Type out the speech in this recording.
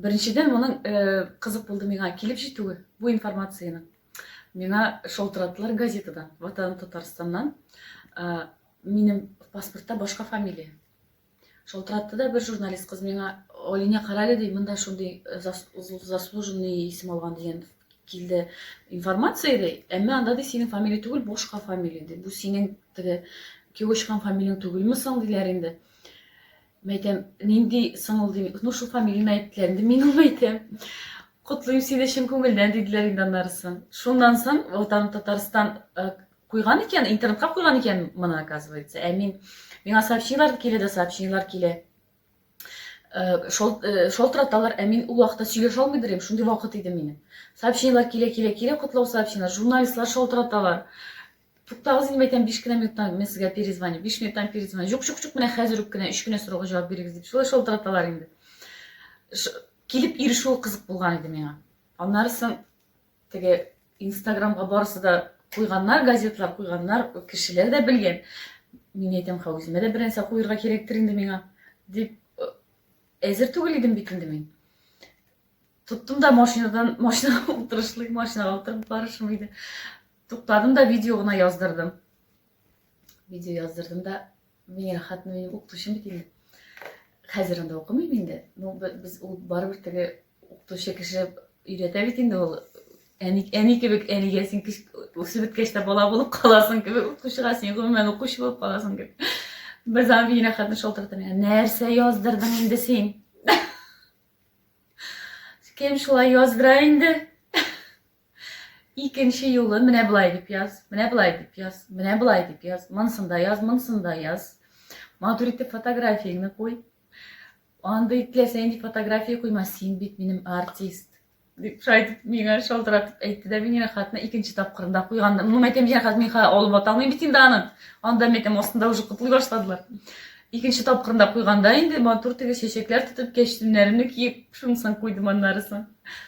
Беренчедән, моның кызык булды миңа килеп җитүе, бу информациянең. Миңа шалтыраттылар газетадан, Ватаным Татарстаннан. Минем паспортта башка фамилия. Шалтыратты да бер журналист кыз миңа, Алинә, карале, ди, монда шундый заслуженный исем алган дигән килде информация, ди. Әмма анда, ди, синең фамилия түгел, башка фамилия, ди. Бу синең теге кияүгә чыккан фамилияң түгелме соң, диләр инде. Мин әйтәм, нинди соң ул, дим. Ну, шул фамилияне әйттеләр инде, мин ул әйтәм. Котлыйм сине чын күңелдән, диделәр инде аннарысын. Шуннан соң Ватаным Татарстан куйган икән, интернетка куйган икән моны, оказывается. Ә мин, миңа сообщениелар килә дә сообщениелар килә. Шалтыраталар, ә мин ул вакытта сөйләшә алмыйдыр идем, шундый вакыт иде минем. Сообщениелар килә, килә, килә, котлау сообщениелар, журналистлар шалтыраталар. Туктагыз инде, әйтәм, 5 кенә минуттан мин сезгә перезвоню, 5 минуттан перезвоню. Юк, юк, юк, менә хәзер үк кенә, 3 кенә сорауга җавап бирегез дип, шулай шалтыраталар инде. Килеп ирешүе кызык булган иде миңа. Аннары соң теге Инстаграмга барысы да куйганнар, газетлар куйганнар, кешеләр дә белгән. Мин әйтәм, ха, үземә дә бер нәрсә куерга кирәктер инде миңа, дип, әзер түгел идем бит инде мин. Тоттым да машинадан, машинага утырышлый, машинага утырып барышым иде. Туктадым да видео гына яздырдым. Видео яздырдым да, мин рәхәтне минем укытучым бит инде. Хәзер анда укымыйм инде. Ну, без ул барыбер теге укытучы кеше өйрәтә бит инде ул. Әни, әни кебек әнигә син үсеп беткәч тә бала булып каласың кебек, укытучыга син гомумән укучы булып каласың кебек. Бер заман мин рәхәтне шалтырата миңа, нәрсә яздырдың инде син? Кем шулай яздыра инде? Икенче юлы менә болай дип яз, менә болай дип яз, менә болай дип яз, монысын да яз, монысын да яз. Матур итеп фотографияңне куй. Андый теләсә нинди фотография куйма, син бит минем артист. Дип шулай итеп миңа шалтыратып әйтте дә, мин хатны икенче тапкырында куйган. Ну, мәйтәм, мин хат мин алып ата алмыйм бит инде аны. Анда мәйтәм, астында уже котлый башладылар. Икенче тапкырында куйганда инде матур теге чәчәкләр тотып, кәчтүмнәремне киеп, шунысын куйдым аннарысын.